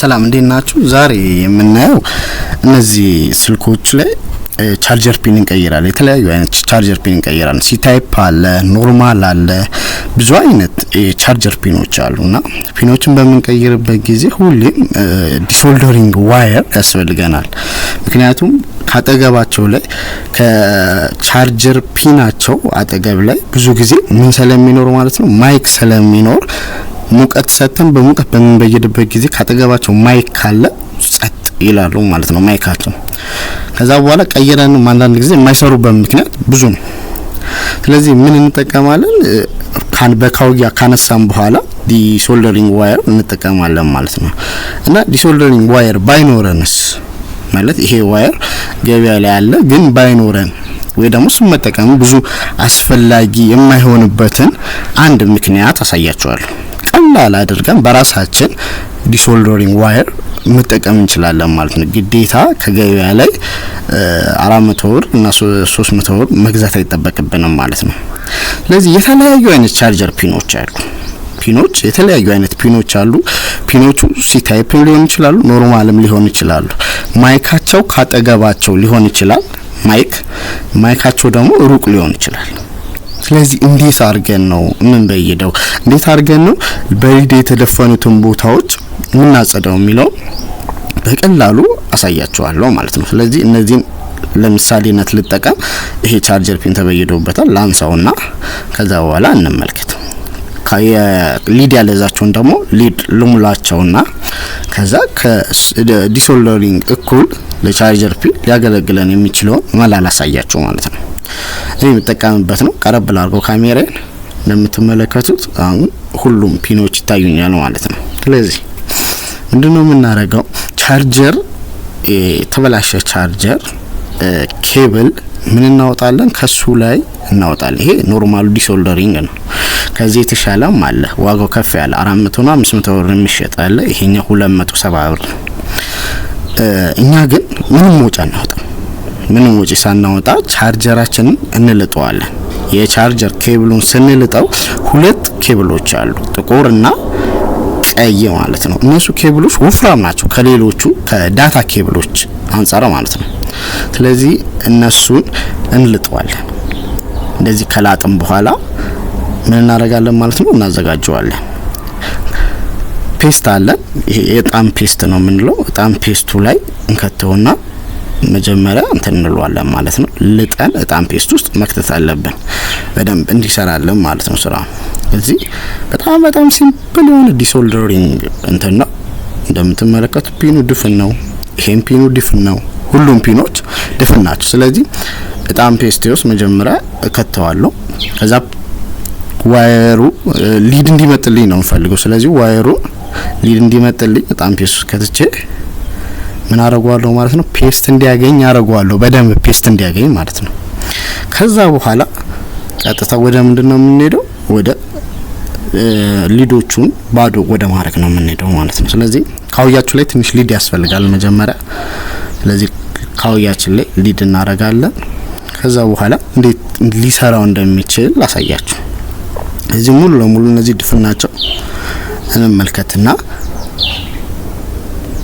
ሰላም፣ እንዴት ናችሁ? ዛሬ የምናየው እነዚህ ስልኮች ላይ charger pin እንቀይራለን። የተለያዩ አይነት charger pin እንቀይራለን። C type አለ፣ normal አለ፣ ብዙ አይነት charger pin ኦች አሉ እና pin ኦችን በምንቀይርበት ጊዜ ሁሌም desoldering wire ያስፈልገናል። ምክንያቱም ካጠገባቸው ላይ፣ ከ charger pin ኣቸው አጠገብ ላይ ብዙ ጊዜ ምን ስለሚኖር ማለት ነው፣ mic ስለሚኖር ሙቀት ሰጥተን በሙቀት በምንበይድበት ጊዜ ካጠገባቸው mic ካለ ጸጥ ይላሉ ማለት ነው mic ኣቸው። ከዛ በኋላ ቀይረንም አንዳንድ ጊዜ የማይሰሩበት ምክንያት ብዙ ነው። ስለዚህ ምን እንጠቀማለን? በካውያ ካነሳን በኋላ desoldering wire እንጠቀማለን ማለት ነው። እና desoldering wire ባይኖረንስ፣ ማለት ይሄ wire ገበያ ላይ አለ፣ ግን ባይኖረን ወይ ደግሞ እሱን መጠቀም ብዙ አስፈላጊ የማይሆንበትን አንድ ምክንያት አሳያችኋለሁ። ቀላል አድርገን በራሳችን desoldering wire መጠቀም እንችላለን ማለት ነው። ግዴታ ከገበያ ላይ 400 ብር እና 300 ብር መግዛት አይጠበቅብንም ማለት ነው። ስለዚህ የተለያዩ አይነት charger pin ኦች አሉ። Pin ኦች፣ የተለያዩ አይነት pin ኦች አሉ። Pin ኦቹ C type ም ሊሆን ይችላሉ፣ normal ም ሊሆን ይችላሉ። Mic ኣቸው ካጠገባቸው ሊሆን ይችላል። Mic ኣቸው ደግሞ ሩቅ ሊሆን ይችላል። ስለዚህ እንዴት አድርገን ነው የምንበይደው? እንዴት አድርገን ነው በ lead የተደፈኑትን ቦታዎች የምናጸዳው የሚለው በቀላሉ አሳያችኋለሁ ማለት ነው። ስለዚህ እነዚህን ለምሳሌነት ልጠቀም። ይሄ charger pin ተበይዶበታል። ላንሳውና ከዛ በኋላ እንመልከት። Lead ያለዛቸውን ደግሞ lead ልሙላቸውና ከዛ ከ desoldering እኩል ለ charger pin ሊያገለግለን የሚችለውን መላ ላሳያችሁ ማለት ነው። እኔ የምጠቀምበት ነው። ቀረብ ላድርገው ካሜራዬን። እንደምትመለከቱት አሁን ሁሉም pin ኦች ይታዩኛል ማለት ነው። ስለዚህ ምንድነው የምናደርገው? ቻርጀር፣ የተበላሸ charger cable ምን እናወጣለን? ከሱ ላይ እናወጣለን። ይሄ normal ኡ desoldering ነው። ከዚህ የተሻለም አለ። ዋጋው ከፍ ያለ 400 ነው 500 ብር የሚሸጥ አለ። ይሄኛው 270 ብር ነው። እኛ ግን ምንም ወጪ አናወጣም። ምንም ወጪ ሳናወጣ ቻርጀራችንን እንልጠዋለን። የ charger cable ኡን ስንልጠው ሁለት ኬብሎች አሉ፣ ጥቁር እና ቀይ ማለት ነው። እነሱ ኬብሎች ወፍራም ናቸው ከሌሎቹ ከ data cable ኦች አንጻር ማለት ነው። ስለዚህ እነሱን እንልጠዋለን። እንደዚህ ከላጥን በኋላ ምን እናደርጋለን ማለት ነው? እናዘጋጀዋለን። Paste አለን። ይሄ የእጣን paste ነው የምንለው። እጣን paste ኡ ላይ እንከተውና መጀመሪያ እንትን እንለዋለን ማለት ነው። ልጠን እጣን paste ውስጥ መክተት አለብን በደንብ እንዲሰራልን ማለት ነው ስራ። እዚህ በጣም በጣም simple የሆነ desoldering እንትን ነው። እንደምትመለከቱት pin ኡ ድፍን ነው። ይሄም pin ኡ ድፍን ነው። ሁሉም pin ኦች ድፍን ናቸው። ስለዚህ እጣን paste ውስጥ መጀመሪያ እከተዋለሁ። ከዛ wire ኡ lead እንዲመጥልኝ ነው የምፈልገው። ስለዚህ wire ኡ lead እንዲመጥልኝ እጣን paste ውስጥ ከትቼ ምን አረገዋለሁ ማለት ነው? Paste እንዲያገኝ አረገዋለሁ። በደንብ paste እንዲያገኝ ማለት ነው። ከዛ በኋላ ቀጥታ ወደ ምንድን ነው የምንሄደው? ወደ lead ኦቹን ባዶ ወደ ማድረግ ነው የምንሄደው ማለት ነው። ስለዚህ ካውያችሁ ላይ ትንሽ lead ያስፈልጋል መጀመሪያ። ስለዚህ ካውያችን ላይ lead እናረጋለን። ከዛ በኋላ እንዴት ሊሰራው እንደሚችል ላሳያችሁ። እዚህ ሙሉ ለሙሉ እነዚህ ድፍን ናቸው። እንመልከትና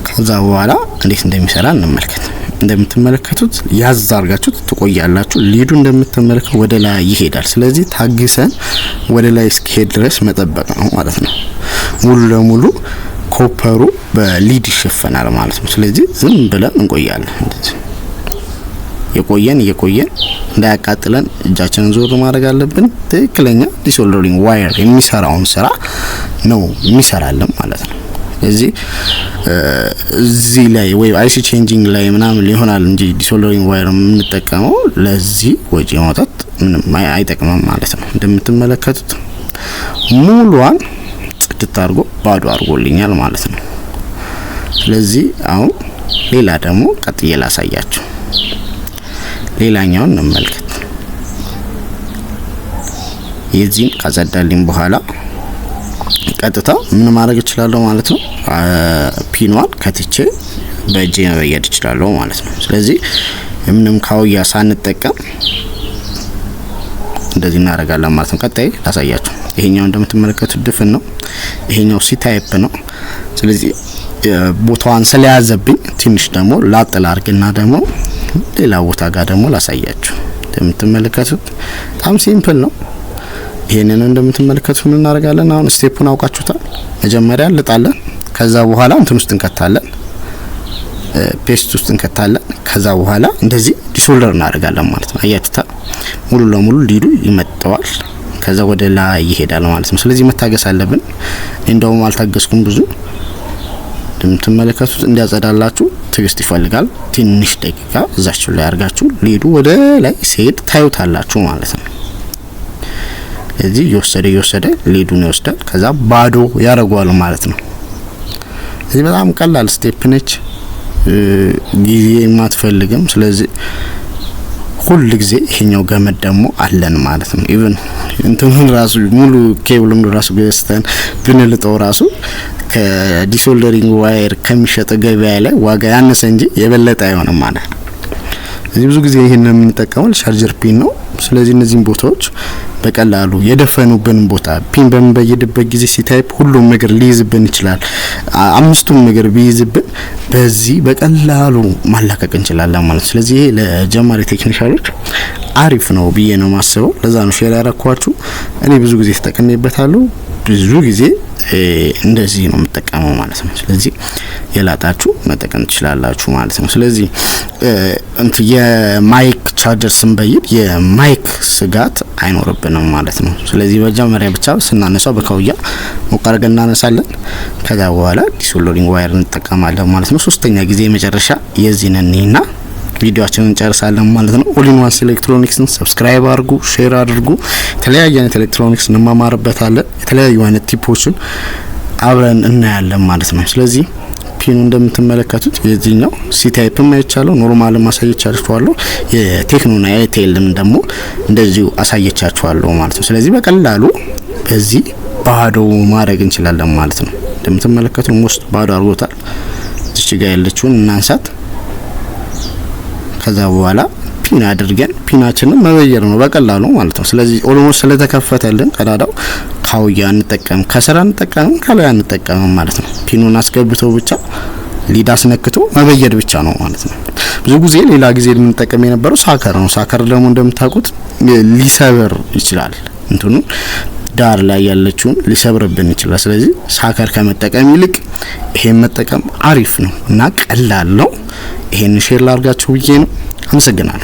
ከዛ በኋላ እንዴት እንደሚሰራ እንመልከት። እንደምትመለከቱት ያዝ አድርጋችሁት ትቆያላችሁ። Lead ኡ እንደምትመለከቱ ወደ ላይ ይሄዳል። ስለዚህ ታግሰን ወደ ላይ እስኪሄድ ድረስ መጠበቅ ነው ማለት ነው። ሙሉ ለሙሉ copper ኡ በ lead ይሸፈናል ማለት ነው። ስለዚህ ዝም ብለን እንቆያለን። እንደዚህ የቆየን እየቆየን እንዳያቃጥለን እጃችንን ዞር ማድረግ አለብን። ትክክለኛ desoldering wire የሚሰራውን ስራ ነው የሚሰራልን ማለት ነው። ስለዚህ እዚህ ላይ ወይ IC changing ላይ ምናምን ይሆናል እንጂ desoldering wire የምንጠቀመው ለዚህ ወጪ ማውጣት ምንም አይጠቅምም ማለት ነው። እንደምትመለከቱት ሙሉዋን ጽድት አድርጎ ባዶ አድርጎልኛል ማለት ነው። ስለዚህ አሁን ሌላ ደግሞ ቀጥዬ ላሳያችሁ። ሌላኛውን እንመልከት። የዚህን ካጸዳልኝ በኋላ ቀጥታ ምን ማድረግ እችላለሁ ማለት ነው? Pin ኗን ከትቼ በእጄ መበየድ እችላለሁ ማለት ነው። ስለዚህ ምንም ካውያ ሳንጠቀም እንደዚህ እናደርጋለን ማለት ነው። ቀጣይ ላሳያችሁ። ይሄኛው እንደምትመለከቱት ድፍን ነው። ይሄኛው C type ነው። ስለዚህ ቦታዋን ስለያዘብኝ ትንሽ ደግሞ ላጥ ላርግና ደግሞ ሌላ ቦታ ጋር ደግሞ ላሳያችሁ። እንደምትመለከቱት በጣም simple ነው። ይሄንን እንደምትመለከቱት ምን እናደርጋለን? አሁን step ኡን አውቃችሁታል። መጀመሪያ ልጣለን። ከዛ በኋላ እንትን ውስጥ እንከታለን፣ paste ውስጥ እንከታለን። ከዛ በኋላ እንደዚህ desolder እናደርጋለን ማለት ነው። አያችሁታ፣ ሙሉ ለሙሉ lead ኡ ይመጠዋል። ከዛ ወደ ላይ ይሄዳል ማለት ነው። ስለዚህ መታገስ አለብን። እንደውም አልታገስኩም ብዙ። እንደምትመለከቱት እንዲያጸዳላችሁ ትዕግስት ይፈልጋል። ትንሽ ደቂቃ እዛችሁ ላይ አድርጋችሁ lead ኡ ወደ ላይ ሲሄድ ታዩታላችሁ ማለት ነው። እዚህ እየወሰደ እየወሰደ lead ኡን ይወስዳል። ከዛ ባዶ ያደርገዋል ማለት ነው። እዚህ በጣም ቀላል step ነች፣ ጊዜ የማትፈልግም። ስለዚህ ሁል ጊዜ ይሄኛው ገመድ ደግሞ አለን ማለት ነው። Even እንትኑን ራሱ ሙሉ ኬብሉን ራሱ ገዝተን ብንልጠው ራሱ ከ desoldering wire ከሚሸጠው ገበያ ላይ ዋጋ ያነሰ እንጂ የበለጠ አይሆንም ማለት ነው። እዚህ ብዙ ጊዜ ይሄን የምንጠቀመው charger pin ነው። ስለዚህ እነዚህን ቦታዎች በቀላሉ የደፈኑብን ቦታ pin በምንበይድበት ጊዜ C type ሁሉም ነገር ሊይዝብን ይችላል። አምስቱም ነገር ቢይዝብን በዚህ በቀላሉ ማላቀቅ እንችላለን ማለት ነው። ስለዚህ ይሄ ለጀማሪ ቴክኒሻኖች አሪፍ ነው ብዬ ነው ማስበው። ለዛ ነው share ያረኳችሁ። እኔ ብዙ ጊዜ ተጠቅሜበታለሁ። ብዙ ጊዜ እንደዚህ ነው የምጠቀመው ማለት ነው። ስለዚህ የላጣችሁ መጠቀም ትችላላችሁ ማለት ነው። ስለዚህ የ mic charger ስንበይድ የ mic ስጋት አይኖርብንም ማለት ነው። ስለዚህ መጀመሪያ ብቻ ስናነሳው በካውያ ሞቅ አድርገን እናነሳለን። ከዛ በኋላ desoldering wire እንጠቀማለን ማለት ነው። ሶስተኛ ጊዜ የመጨረሻ የዚህን እኔና ቪዲዮአችንን እንጨርሳለን ማለት ነው። All in One Electronics ን subscribe አድርጉ፣ share አድርጉ። የተለያዩ አይነት ኤሌክትሮኒክስ እንማማርበታለን። የተለያዩ አይነት tip ኦችን አብረን እናያለን ማለት ነው። ስለዚህ pin ኡ እንደምትመለከቱት የዚህኛው C type ም አይቻለሁ፣ normal ም አሳይቻችኋለሁ። የቴክኖና የአይቴልም ደግሞ እንደዚሁ አሳይቻችኋለሁ ማለት ነው። ስለዚህ በቀላሉ በዚህ ባዶ ማድረግ እንችላለን ማለት ነው። እንደምትመለከቱት most ባዶ አድርጎታል። እዚች ጋር ያለችውን እናንሳት። ከዛ በኋላ pin አድርገን pin ኣችንን መበየር ነው በቀላሉ ማለት ነው። ስለዚህ almost ስለተከፈተልን ቀዳዳው ካውያ አንጠቀም፣ ከስር አንጠቀምም፣ ከላይ አንጠቀምም ማለት ነው። Pin ኡን አስገብቶ ብቻ lead አስነክቶ መበየድ ብቻ ነው ማለት ነው። ብዙ ጊዜ ሌላ ጊዜ የምንጠቀም የነበረው sucker ነው። Sucker ደግሞ እንደምታውቁት ሊሰብር ይችላል፣ እንትኑ ዳር ላይ ያለችውን ሊሰብርብን ይችላል። ስለዚህ sucker ከመጠቀም ይልቅ ይሄን መጠቀም አሪፍ ነው እና ቀላል ነው። ይሄን share ላርጋችሁ ብዬ ነው። አመሰግናለሁ።